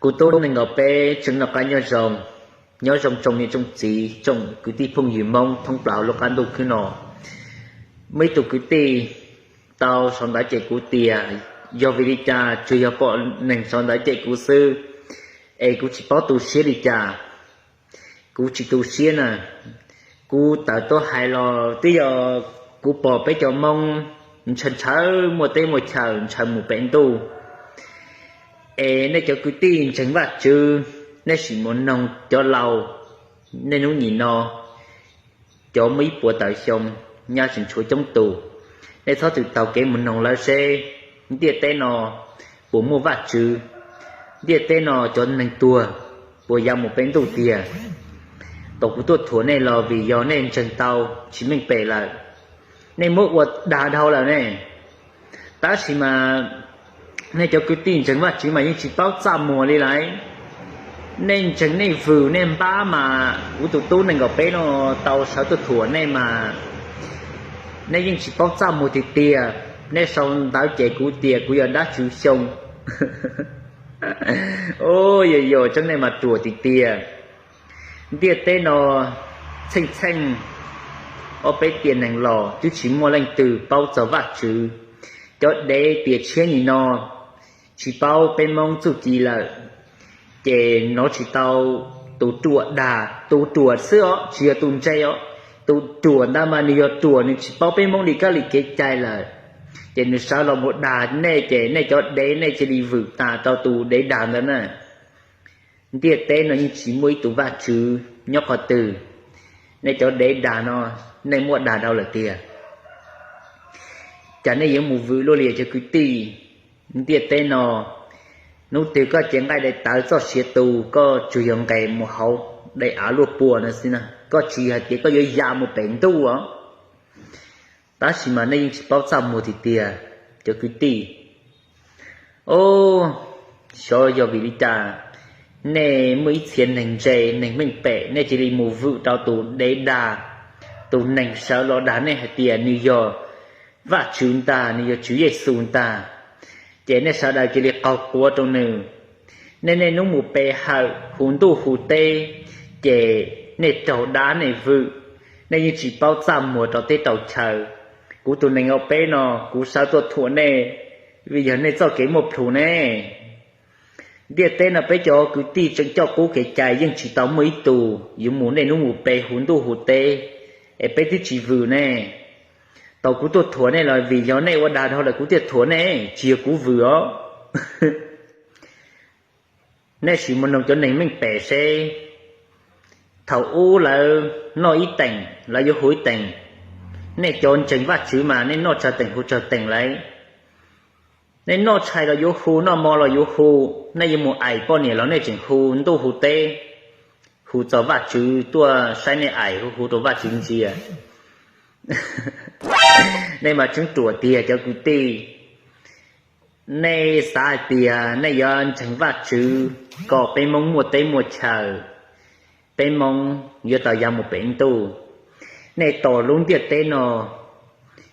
Kuv tub nees nkaum peb tseem noj qab nyob zoo, nyob zoo tsoom niam tsoom txiv tsoom kwv tij phooj ywg Hmoob thoob plaws lub qab ntuj khwb no. Muaj ib tug kwv tij tau sau ntawv cem kuv tias, yog vim li cas tsuas yog pom neeg sau ntawv cem kuv xwb, es kuv tsis paub tu siab li cas. Kuv tsis tu siab na, kuv tawm tuaj hais los twb yog kuv pom peb cov Hmoob ntshaw ntshaw muaj teb muaj chaw ntshaw mus pem ntuj. Es nej cov kwv tij ntseeg Vajtswv, nej sim mus noog cov laus, nej hnub nim no cov muaj ib puas tawm xyoo, nyab tseem tshuav coob tus, nej txhob txwm taug kev mus noog lawv seb ntiaj teb no puas muaj Vajtswv, ntiaj teb no cov neeg tuag puas ya mus pem ntuj tiag. Thaum kuv tuaj thuam nej los vim yog nej ntseeg tau tsis meej pem lawm, nej muab ua dag dhau lawm ne. Tab sis mas nej cov kwv tij ntseeg Vajtswv mas yeej tsis paub txaj muag li lawm. Nej ntseeg nej vwm nej npab mas kuv tus tub nees nkaum peb no tau sawv tuaj thuam nej mas nej yeej tsis paub txaj muag tiag tiag. Nej sau ntawv cem kuv tias kuv yog dab tswv xyoo. Yog yog tseeb nej mas ruam tiag tiag. Ntiaj teb no txheej txheej ob peb tiam neeg los twb tsis muaj leej twg paub txog Vajtswv. Cov dev tiam tshiab nim no tsis paub peb Hmoob txuj ci lawm, ces hnov tsis tau tus ruam dag, tus ruam xwb os, tsis yog tus ntse os. Tus ruam ntawd mas nws yog ruam, nws tsis paub peb Hmoob li kab li kev cai lawm, ces nws sawv los mus dag nej, ces nej cov dev nej cia li vwm tas rau tus dev dag ntawd na. Ntiaj teb no yeej tsis muaj ib tug Vajtswv nyob qhov twg. Nej cov dev dag no, nej muab dag dhau lawm tiag. Cas nej yuav mus vwm luaj li cov kwv tij? Ntiaj teb no, hnub twg koj cev nqaij daim tawv txoj sia tu, koj tsuas yog nqes mus hauv daim av luaj puas no xwb na, koj tsis hais tias koj yuav ya mus pem ntuj os. Tab sis mas nej yeej tsis paub txaj muag tiag tiag, cov kwv tij. Os, xyov yog vim li cas nej muaj ib txhia neeg ntse neeg meej pem nej cia li mus vwm rau tus dev dag, tus neeg sawv los dag nej hais tias nws yog Vajtswv ntag, nws yog Tswv Yexus ntag, ces nej sawv daws cia li qaug quav rau nws. Nej niaj hnub mus pe hawm hu ntuj hu teb, ces nej raug dab nej vwm, nej yeej tsis paub txaj muag rau teb rau chaw. Kuv tus nees nkaum peb no kuv sawv tuaj thuam nej, vim yog nej txoj kev muaj plhus ne. Ntiaj teb no peb cov kwv tij tseem coj qub kev cai yeej tsis tau muaj ib tug yuav mus niaj hnub mus pe hu ntuj hu teb, es peb twb tsis vwm ne. Thaum kuv tuaj thuam nej los vim yog nej ua dag dhau lawm kuv thiaj thuam nej, tsis yog kuv vwm os. Nej sim mus noog cov neeg meej pem seb, thaum ub lawv noj ib teem, lawv yuav hu ib teem. Nej cov ntseeg Vajtswv mas nej noj tsawg teem hu tsawg teem lauj. Nej noj tshais los yuav hu, noj mov los yuav hu, nej yuav mus aim poj niam los nej tseem hu ntuj hu teb, hu txog Vajtswv tuaj saib nej aim, hu hu rau Vajtswv ntsia. Nej mas tseeb ruam tiag cov kwv tij. Nej xav hais tias nej yuav ntseeg Vajtswv kom peb Hmoob muaj teb muaj chaw, peb Hmoob yuav tau ya mus pem ntuj. Nej tos lub ntiaj teb no,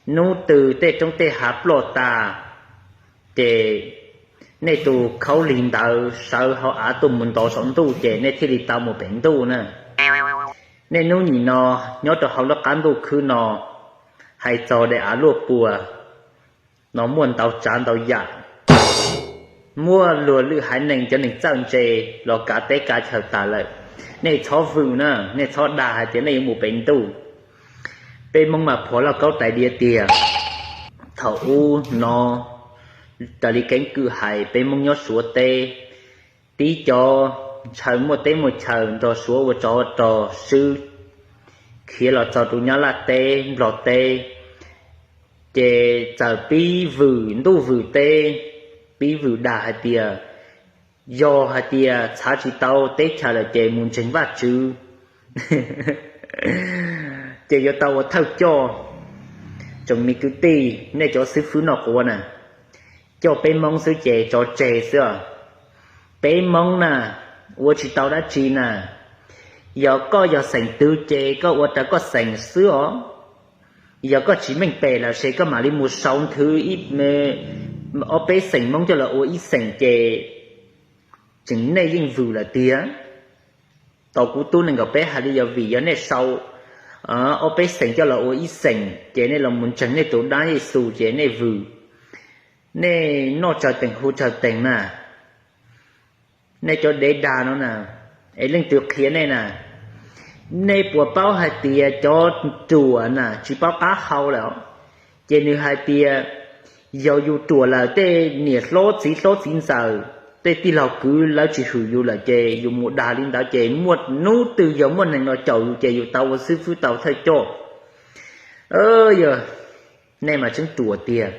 hnub twg tej roob tej hav ploj tas, ces nej tus khaub lig ntawd sawv hauv av tuaj mus ntov saum ntuj ces nej thiaj li tau mus pem ntuj na. Nej hnub nim no nyob rau hauv lub qab ntuj khwb no, hais txog daim av luaj puas no muaj ntau tsav ntau yam, muaj luag lwm haiv neeg cov neeg txawj ntse los kav teb kav chaw tas lawm. Nej txhob vwm na, nej txhob dag hais tias nej yuav mus pem ntuj. Peb Hmoob mas phom lauj kaub tais diav tiag. Thaum ub no, raws li keeb kwm hais peb Hmoob nyob Suav teb, tib cov ntshaw muaj teb muaj chaw nrog Suav ua tsov ua rog swb, khiav los txog rau Nyab Laj teb Nplog teb, ces txawm pib vwm ntuj vwm teb, pib vwm dag hais tias yog hais tias txhav tsis tau teb chaws lawm ces mus ntseeg Vajtswv, ces yuav tau ua thawj coj. Tsoom me kwv tij, nej cov xib fwb noj quav na, coj peb Hmoob xwb ces tso tseg xwb os. Peb Hmoob na, ua tsis tau dab tsi na. Yog koj yog xeem twg ces koj ua raws koj xeem xwb os. Yog koj tsis meej pem lawm ces koj mam li mus sau nthwv ib, ob peb xeem Hmoob coj los ua ib xeem ces tseem nej yeej vwm lawm tiag. Tau kuv tub nees nkaum peb hais li yog vim yog nej sau ob peb xeem coj los ua ib xeem ces nej los mus ntseeg nej tus dab Yexus ces nej vwm, nej noj tsawg teeg hu tsawg teeg na. Nej cov dev dag no na, es leej twg qhia nej na? Nej puas paub hais tias cov ruam na tsis paub qab hau lawm? Ces nws hais tias yog yus ruam lawm tej niam hlob txiv hlob txiv ntxawm tej tij laug kwv lawv tsis hwm yus lawm ces yus mus dag li ntawd ces muaj hnub twg yog muaj neeg los caum yus ces yus tau ua xib fwb tau thawj coj. Yog nej mas tseeb ruam tiag.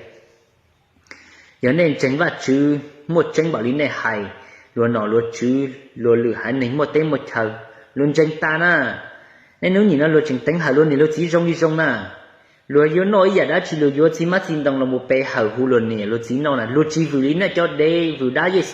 Yog nej ntseeg Vajtswv muaj tseeb npaum li nej hais, luag nom luag tswv luag lwm haiv neeg muaj teb muaj chaw, luag ntseeg tas na. Nej hnub nim no luag tseem teev hawm luag niam luag txiv zoo li zoo na. Luag yuav noj ib yam dab tsi luag yuav txiv hmab txiv ntoo los mus pe hawm hu luag niam luag txiv noj na, luag tsis vwm li nej cov dev vwm dab Yexus.